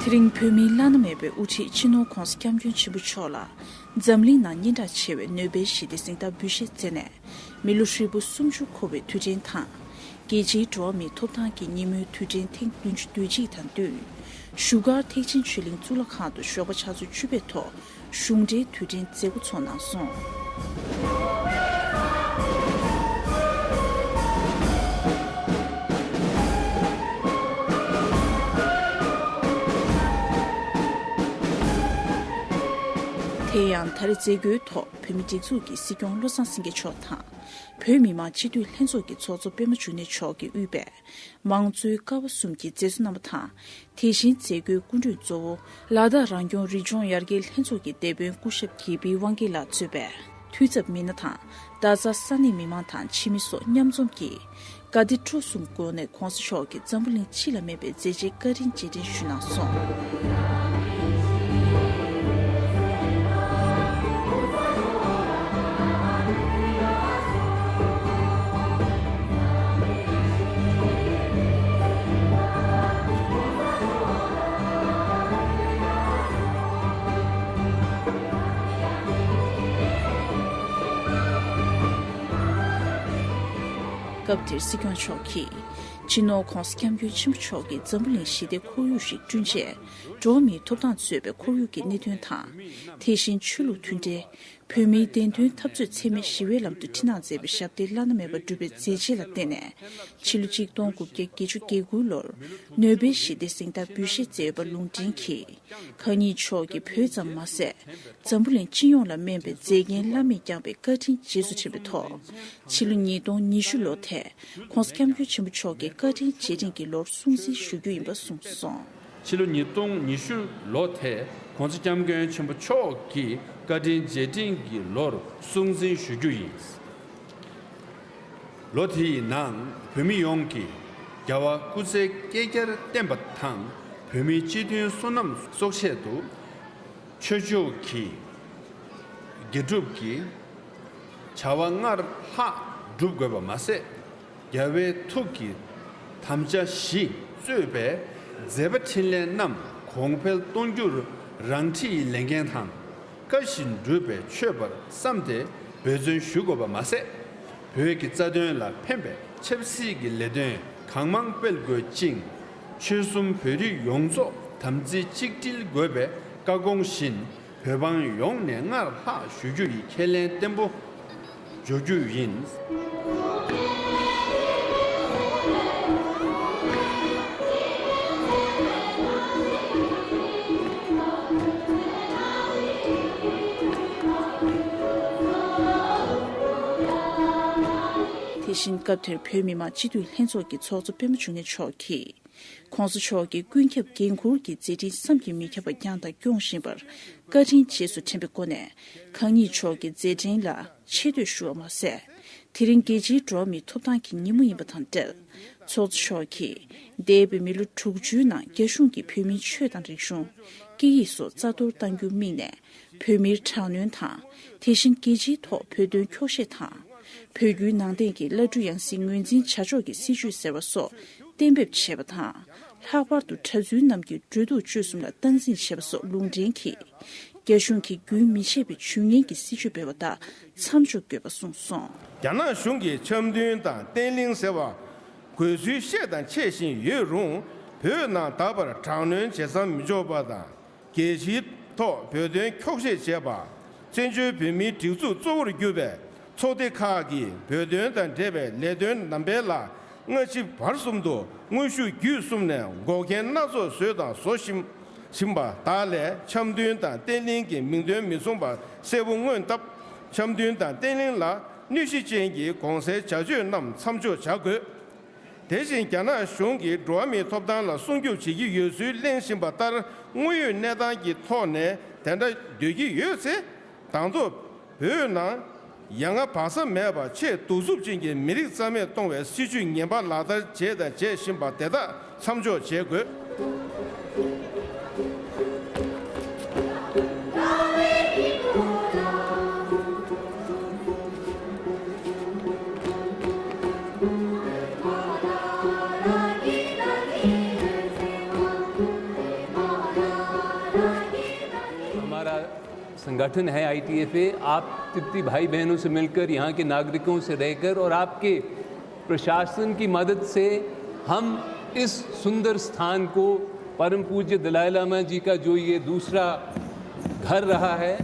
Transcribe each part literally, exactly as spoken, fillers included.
དེ་རིང་བོད་མིའི་བླ་ན་མེད་པའི་དབུ་ཁྲིད་སྤྱི་ནོར་༧གོང་ས་༧སྐྱབས་མགོན་ཆེན་པོ་མཆོག་ལ་འཛམ་གླིང་ནང་སྙན་གྲགས་ཆེ་བའི་ནོ་སྦེལ་ཞི་བདེའི་གཟེངས་རྟགས་འབུལ་བཞེས་མཛད་ནས། མི་ལོ་ཧྲིལ་པོ་སུམ་ཅུ་འཁོར་བའི་དུས་དྲན་དང་། རྒྱལ་སྤྱིའི་འགྲོ་བ་མིའི་ཐོབ་ཐང་གི་ཉིན་མོའི་དུས་དྲན་ཐེངས་བདུན་ཅུ་དོན་གཅིག་དང་བསྟུན། བཞུགས་སྒར་ཐེག་ཆེན་ཆོས་གླིང་གཙུག་ལག་ཁང་དུ་ཞོགས་པ་ཆུ་ཚོད་བཅུ་པའི་ཐོག་གཞུང་འབྲེལ་དུས་དྲན་མཛད་སྒོ་ཚོགས་གནང་སོང་། དེ་ཡང་ད་རེས་མཛད་སྒོའི་ཐོག་བོད་མིའི་སྒྲིག་འཛུགས་ཀྱི་སྲིད་སྐྱོང་བློ་བཟང་སེང་གེ་མཆོག་དང་། བོད་མི་མང་སྤྱི་འཐུས་ལྷན་ཚོགས་ཀྱི་ཚོགས་གཙོ་པད་མ་འབྱུང་གནས་མཆོག་གིས་དབུས་པའི་མང་གཙོའི་ཀ་བ་གསུམ་གྱི་མཛད་གཙོ་རྣམ་པ་དང་། དེ་བཞིན་མཛད་སྒོའི་སྐུ་མགྲོན་གཙོ་བོ་ལ་དྭགས་རང་སྐྱོང་རི་ལྗོངས་ཡར་རྒྱས་ལྷན་ཚོགས་ཀྱི་སྡེ་དཔོན་སྐུ་ཞབས་དགེ་འཕེལ་དབང་རྒྱལ་ལགས་གཙོས་པའི་འཐུས་ཚབ་མི་སྣ་དང་། རྡ་རྩ་ས་གནས་མི་མང་དང་ཕྱི་མི་སོགས་མཉམ་འཛོམས་ཀྱིས་དགའ་བདེ་སྤྲོ་གསུམ་སྒོ་ནས་༧གོང་ས་མཆོག་གིས་འཛམ་བུ་གླིང་སྤྱི་ལ་སྨན་པའི་མཛད་རྗེས་བཀའ་དྲིན་རྗེས་དྲན་ཞུས་གནང་སོང་། སྐབས་དེར་སྲིད་སྐྱོང་མཆོག་གིས། སྤྱི་ནོར་༧གོང་ས་༧སྐྱབས་མགོན་ཆེན་པོ་མཆོག་གིས་འཛམ་བུ་གླིང་ཞི་བདེའི་ཁོར་ཡུག་ཞིག་བསྐྲུན་ཆེད། འགྲོ་བ་མིའི་ཐོབ་ཐང་རྩོད་པའི་ཁོར་ཡུག་གི་གནད་དོན་དང་། དེ་བཞིན་ཆོས་ལུགས་མཐུན་འབྲེལ། བོད་མིའི་བདེན་དོན་འཐབ་རྩོད་འཚེ་མེད་ཞི་བའི་ལམ་དུ་ཁྲིད་གནང་མཛད་པའི་ཞབས་འདེགས་བླ་ན་མེད་པ་བསྒྲུབས་པའི་མཛད་རྗེས་ལ་བརྟེན་ནས། ཕྱི་ལོ་གཅིག་སྟོང་དགུ་བརྒྱ་བརྒྱད་ཅུ་གྱ་དགུ་ལོར་ནོ་སྦེལ་ཞི་བདེའི་གཟེངས་རྟགས་འབུལ་བཞེས་མཛད་ཡོད་པ་ལུང་འདྲེན་གྱིས། གང་ཉིད་མཆོག་གིས་བོད་ཙམ་མ་ཟད། འཛམ་བུ་གླིང་སྤྱི་ཡོངས་ལ་སྨན་པའི་མཛེས་རྒྱན་བླ་མེད་བསྐྱངས་པའི་བཀའ་དྲིན་རྗེས་སུ་དྲན་པའི་ཐོག་ཕྱི་ལོ་ཉིས་སྟོང་ཉི་ཤུ་ལོ་དེ་༧གོང་ས་༧སྐྱབས་མགོན་ཆེན་པོ་མཆོག་གི་བཀའ་དྲིན་རྗེས་དྲན་གྱི་ལོར་སྲུང་བརྩི་ཞུ་རྒྱུ་ཡིན་པ་གསུངས་སོང་། ཕྱི་ལོ་ཉིས་སྟོང་ཉི་ཤུ་ལོ་དེ་༧གོང་ས་༧སྐྱབས་མགོན་ཆེན་པོ་མཆོག་གི་བཀའ་དྲིན་རྗེས་དྲན་གྱི་ལོར་སྲུང་བརྩི་ཞུ་རྒྱུ་ཡིན། ལོ་དེ་ཡི་ནང་བོད་མི་ཡོངས་ཀྱིས་རྒྱལ་བ་སྐུ་ཚེ་བསྐལ་བརྒྱར་བརྟན་པ་དང་། བོད་མིའི་སྤྱི་མཐུན་བསོད་ནམས་གསོག་ཆེད་དུ། ཆོས་ཕྱོགས་ཀྱི་དགེ་སྒྲུབ་ཀྱི་བྱ་བ་སྔར་ལྷག་སྒྲུབ་དགོས་པ་མ་ཟད། རྒྱལ་བའི་ཐུགས་ཀྱི་དམ་བཅའ་བཞི་གཙོས་པའི་མཛད་པ་འཕྲིན་ལས་རྣམས་གོང་འཕེལ་གཏོང་རྒྱུར་རང་འཁྲིའི་ལས་འགན་དང་། བཀའ་བཞིན་སྒྲུབ་པའི་ཆོད་པར་བསམ་སྟེ་འབད་བརྩོན་ཞུ་དགོས་པ་མ་ཟད། བོད་ཀྱི་རྩ་དོན་ལ་ཕན་པའི་ཆབ་སྲིད་ཀྱི་ལས་དོན་གང་མང་སྤེལ་དགོས་ཅིང་། ཆོལ་གསུམ་བོད་རིགས་ཡོངས་རྫོགས་དམ་ཚིག་གཅིག་སྒྲིལ་དགོས་པའི་བཀའ་དགོངས་བཞིན། བོད་འབངས་ཡོངས་ནས་སྔར་ལྷག་ཞུ་རྒྱུ་ཡི་ཁས་ལེན་བརྟན་པོ་འཇོག་རྒྱུ་ཡིན། དེ་བཞིན་སྐབས་དེར་བོད་མི་མང་སྤྱི་འཐུས་ལྷན་ཚོགས་ཀྱི་ཚོགས་གཙོ་པད་མ་འབྱུང་གནས་མཆོག་གིས། ༸གོང་ས་མཆོག་གིས་ཀུན་ཁྱབ་འགན་འཁུར་གྱི་མཛད་འཕྲིན་བསམ་གྱིས་མི་ཁྱབ་པ་བསྐྱངས་དང་སྐྱོང་བཞིན་པར་བཀའ་དྲིན་རྗེས་སུ་དྲན་པའི་སྒོ་ནས། གང་ཉིད་མཆོག་གི་མཛད་འཕྲིན་ལ་ཆེ་བསྟོད་ཞུ་བ་མ་ཟད། དེ་རིང་རྒྱལ་སྤྱིའི་འགྲོ་བ་མིའི་ཐོབ་ཐང་གི་ཉིན་མོ་ཡིན་པ་དང་འབྲེལ། ཚོགས་གཙོ་མཆོག་གིས་འདས་པའི་མི་ལོ་དྲུག་ཅུའི་ནང་རྒྱ་གཞུང་གིས་བོད་མིའི་ཆོས་དང་རིག་གཞུང་། སྐད་ཡིག་སོགས་རྩ་གཏོར་གཏང་རྒྱུར་དམིགས་ནས། བོད་མིར་དྲག་གནོན་དང་། དེ་བཞིན་རྒྱལ་སྤྱིའི་ཐོག་བོད་དོན་འཁྱོག་བཤད་དང་། བོད་བརྒྱུད་ནང་བསྟན་གྱི་བླ་སྤྲུལ་ཡང་སྲིད་ངོས་འཛིན་བྱ་ཕྱོགས་ཀྱི་སྲིད་བྱུས་ཟེར་བ་སོགས་གཏན་འབེབས་བྱས་པ་དང་། ལྷག་པར་དུ་གྲྭ་བཙུན་རྣམས་ཀྱི་འགྲོ་འདུག་སྤྱོད་གསུམ་ལ་སྟངས་འཛིན་བྱས་པ་སོགས་ལུང་འདྲེན་གྱིས། རྒྱ་གཞུང་གིས་རྒྱུན་མི་ཆད་པའི་ཇུས་ངན་གྱི་སྲིད་བྱུས་སྤེལ་བ་དག་མཚམས་འཇོག་དགོས་པ་གསུངས་སོང་། རྒྱ་ནག་གཞུང་གིས་འཆམ་མཐུན་དང་བརྟན་ལྷིང་ཟེར་བ། དགོས་ཚུལ་བཤད་དང་འཆད་བཞིན་ཡོད་རུང་། བོད་ནང་ད་བར་དྲག་གནོན་བྱེད་མཚམས་མི་འཇོག་པ་དང་། རྒྱལ་སྤྱིའི་ཐོག་བོད་དོན་འཁྱོག་བཤད་བྱས་པ། བཙན་བྱོལ་བོད་མིའི་སྒྲིག་འཛུགས་གཙོ་བོར་གྱུར་པའི་ཚོགས་སྡེ་ཁག་གིས་བོད་དོན་དང་འབྲེལ་བའི་ལས་དོན་རྣམ་སྤེལ་ལ་སྔ་ཕྱི་བར་གསུམ་དུ་དངོས་ཤུགས་བརྒྱུད་གསུམ་ནས་འགོག་རྐྱེན་སྣ་ཚོགས་བཟོས་དང་བཟོ་བཞིན་བཞིན་པ་དག་ལས་འཆམ་མཐུན་དང་བརྟན་ལྷིང་གི་མིང་དོན་མི་མཚུངས་པ་གསལ་པོ་མངོན་སྟབས། འཆམ་མཐུན་དང་བརྟན་ལྷིང་ལ་གནོད་གཞི་ཅན་གྱི་གོང་གསལ་བྱ་སྤྱོད་རྣམས་མཚམས་འཇོག་བྱ་དགོས། དེ་བཞིན་རྒྱ་ནག་གཞུང་གིས་འགྲོ་བ་མིའི་ཐོབ་ཐང་ལ་སྲུང་སྐྱོབ་བྱེད་ཀྱི་ཡོད་ཚུལ་གླེང་བཞིན་པ་ལྟར། དངོས་ཡོད་གནས་སྟངས་ཀྱི་ཐོག་ནས་དེ་འདྲ་འདོད་ཀྱི་ཡོད་ཚེ། དང་ཐོག་བོད་ནང་ཡ་ང་བག་ཚ་མེད་པར་ཆེས་གདུག་རྩུབ་ཅན་གྱི་མི་རིགས་རྩ་མེད་གཏོང་བའི་སྲིད་བྱུས་ངན་པ་ལག་བསྟར་བྱས་དང་བྱེད་བཞིན་པ་དེ་དག་མཚམས་འཇོག་བྱེད་དགོས། गठन है आईटीएफए, आप तिब्बती भाई बहनों से मिलकर, यहाँ के नागरिकों से रहकर और आपके प्रशासन की मदद से हम इस सुंदर स्थान को, परम पूज्य दलाई लामा जी का जो ये दूसरा घर रहा है,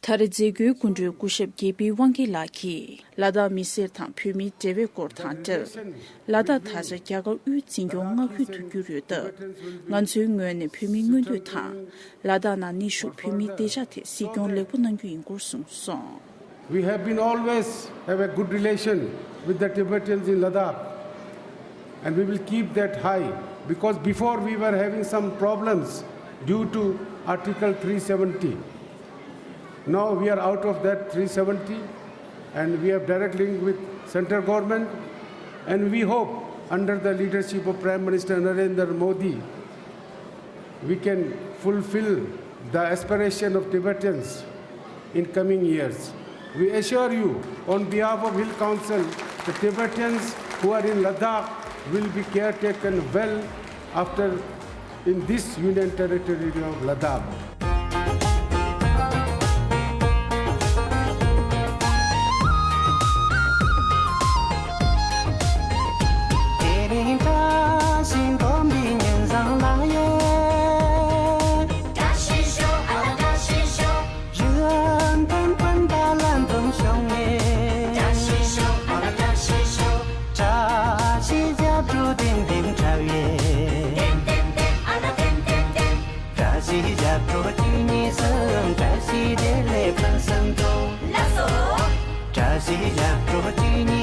མཐར་མཛད་སྒོའི་སྐུ་མགྲོན་སྐུ་ཞབས་དགེ་འཕེལ་དབང་རྒྱལ་ལགས་ཀྱིས། ལ་དྭགས་མི་སེར་དང་བོད་མིའི་འབྲེལ་བའི་སྐོར་དང་འབྲེལ། ལ་དྭགས་ད་ཆ་རྒྱ་གར་དབུས་འཛིན་སྐྱོང་མངའ་ཁུལ་དུ་གྱུར་ཡོད་སྟབས། ང་ཚོའི་ངོས་ནས་བོད་མིའི་མངོན་འདོད་དང་། ལ་དྭགས་ནང་གནས་བཞུགས་བོད་མིའི་བདེ་འཇགས་ཐད་གཟིགས་སྐྱོང་ལེགས་པོ་གནང་རྒྱུ་ཡིན་སྐོར་གསུངས་སོང་། We have been always have a good relation with the Tibetans in Ladakh, and we will keep that high because before we were having some problems due to Article three seventy. Now we are out of that three seventy, and we have direct link with central government, and we hope under the leadership of Prime Minister Narendra Modi, we can fulfill the aspiration of Tibetans in coming years. We assure you, on behalf of Hill Council, the Tibetans who are in Ladakh will be caretaken well after in this Union Territory of Ladakh. དེ་རིང་བཀྲ་ཤིས་སྒོམ་པའི་ཉིན་བཟང་ལ་ཡོད། བཀྲ་ཤིས་ཤོག་ཨ་ལ་བཀྲ་ཤིས་ཤོག་རི་བོ་འཕན་པོ་དང་ལ་འཛོམས་ཤོག་ངེས། བཀྲ་ཤིས་ཤོག་ཨ་ལ་བཀྲ་ཤིས་ཤོག་བཀྲ་ཤིས་རྒྱབ་གྲོགས་ལྡེམ་ལྡེམ་འཁྲབ་ཡས། ལྡེམ་ལྡེམ་ལྡེམ་ཨ་ལ་ལྡེམ་ལྡེམ་ལྡེམ། བཀྲ་ཤིས་རྒྱབ་གྲོགས་གཅིག་གཉིས་གསུམ། བཀྲ་ཤིས་བདེ་ལེགས་ཕུན་སུམ་ཚོགས། ལགས་སོ། བཀྲ་ཤིས་རྒྱབ་གྲོགས་གཅིག་གཉིས།